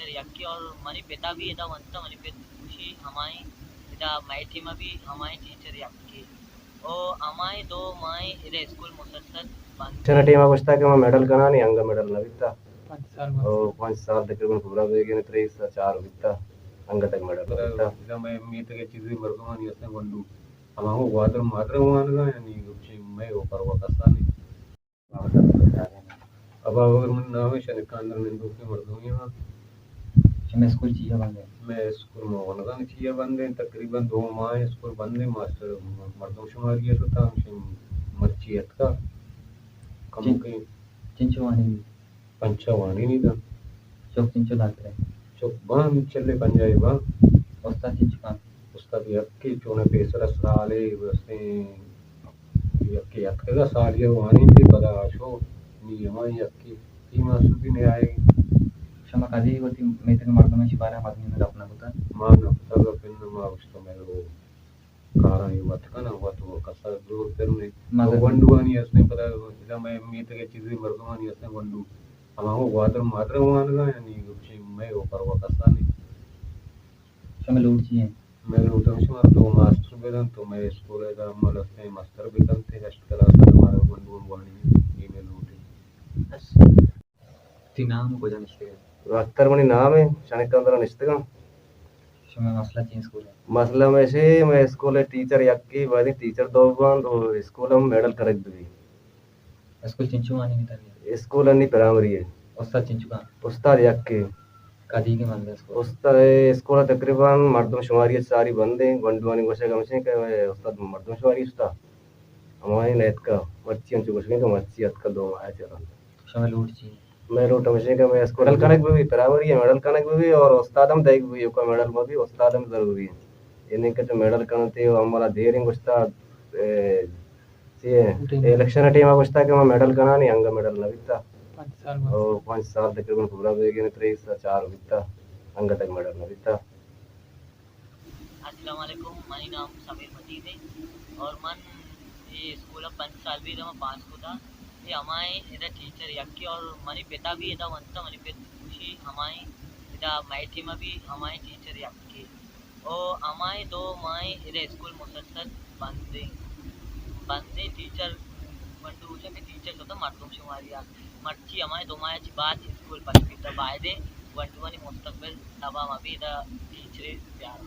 یکے اور منی پتا بھی ادا ونتا، منی پت گوشی ہمائیں ادا مئے ٹیم بھی ہمائیں ٹیچر یکے۔ او ہمائیں دو مائیں ادا اسکول مسلسل بند۔ چنا ٹیم گوشتا کہ ما میڈل کنانی، انگا میڈل نہ بیتا۔ پنچ سال او پنچ سال تقریباً پورا بیگے، تریس چار بیتا، انگا تک میڈل نہ بیتا۔ ادا مئے میتگ چیزیں مردمانی ہستیں گونڈو، ہما گوں گوادر مادر وانگا، یعنی مئے او پروا کسانی۔ ابا، اگر من نام ہے شنکاندر نندوکیں مردمے ہاں۔ شمئے اسکول چیا بند ہے؟ مئے اسکول ما ونگا چیا بند ہے، تقریباً دو ماہ اسکول بند ہے، ماسٹر مردم شماری ہے شتا، ہمشی مرچی اتکا۔ کمو چن-، کے چنچو وانی؟ پنچا وانی نہیں دا۔ چوک چنچو داترے؟ چوک بان چلے پنجائی بان۔ استاد چنچو کان؟ استاد یکے چونہ پیسر سالے گوستیں یکے اتکگا سالی وانینتے پدا شو نی ہما یکے تی ماسٹر بھی نہ آئے۔ شما کدی وتی میتگ مردمانی بارہ مردمی گپ نہ کتا؟ ما نہ کتا گپ، انہ ما گوشتا مئے کاراں اے وت کناں، وت و کسا زور پر نے۔ مگر گونڈوانی ہستیں پدا ادا مئے میتگ چیزیں مردمانی ہستیں گونڈو۔ ہما گوں گوادر مادر وانگا، یعنی گپچیں مئے و پروا کسا نے۔ شمئے لوٹ چی ہیں؟ مئے لوٹ ہمشی مارا دو ماسٹر بدن تو مئے اسکول ادا عمل ہستیں مستر بکنتے، ہشت کلاس ادا مارا گونڈو وانی، اے مئے لوٹ ہے۔ بس۔ تئی نام کجا نشتگ ئے؟ اختر منی نام ہے، شنکاندر نشتگاں۔ شمئے مسئلہ چی اسکول ہے؟ مسئلہ ہمیشی، مئے اسکول ہے ٹیچر یکے، باید ٹیچر دو بان تو اسکول ہم میڈل کنگ بی۔ اسکول چنچو وانی بیتا؟ اسکول انی پرائمری ہے۔ استاد چنچو کان؟ استاد یکے۔ کدی کے بند ہے اسکول؟ استاد اسکول تقریباً مردم شماری ساری بند ہیں، گونڈوانی گوشگ ہمشیں کہ استاد مردم شماری استاد ہمائیں نیتکا، مرچی انچو گوشگیں کہ مرچی اتکا دو ماہ چلن۔ شمئے لوٹ چی؟ مئے لوٹ ہمیشیں کہ مئے اسکول میڈل کنگ بہ بی، پرائمری ہے، میڈل کنگ بہ بی اور استاد ہم دئیگ بہ بی، اوکا میڈل مہ بی، استاد ہم ضروری ہے۔ یعنی کہ تو میڈل کنتے ہو، ہم والا دیر ہیں گوشتا، اے، چی ہے، الیکشن ٹیم گوشتا کہ ما میڈل کنانی، انگا میڈل نہ بیتا۔ پنچ سال او پنچ سال تقریباً پورا بیگے، تریس چار بیتا، انگا تک میڈل نہ بیتا۔ السلام علیکم، منی نام سمیر مجید ہے اور من یہ اسکول ءَ پنچ سال بھی ادا پاس کتا۔ یہ ہمائیں ادا ٹیچر یکے اور منی پتا بھی ادا ونتا، منی پت گوشی ہمائیں ادا مئے ٹیم بھی ہمائیں ٹیچر یکے۔ او ہمائیں دو ماہیں ادا اسکول مسلسل بندیں، بندیں ٹیچر، گونڈو گوشاں کہ ٹیچر شتا مردم شماری آ۔ مرچی ہمائیں دو ماہ چی بعد اسکول پچ بیتا، بایدے گونڈوانی مستقبل تباہ مہ بی، ادا ٹیچرے پیار۔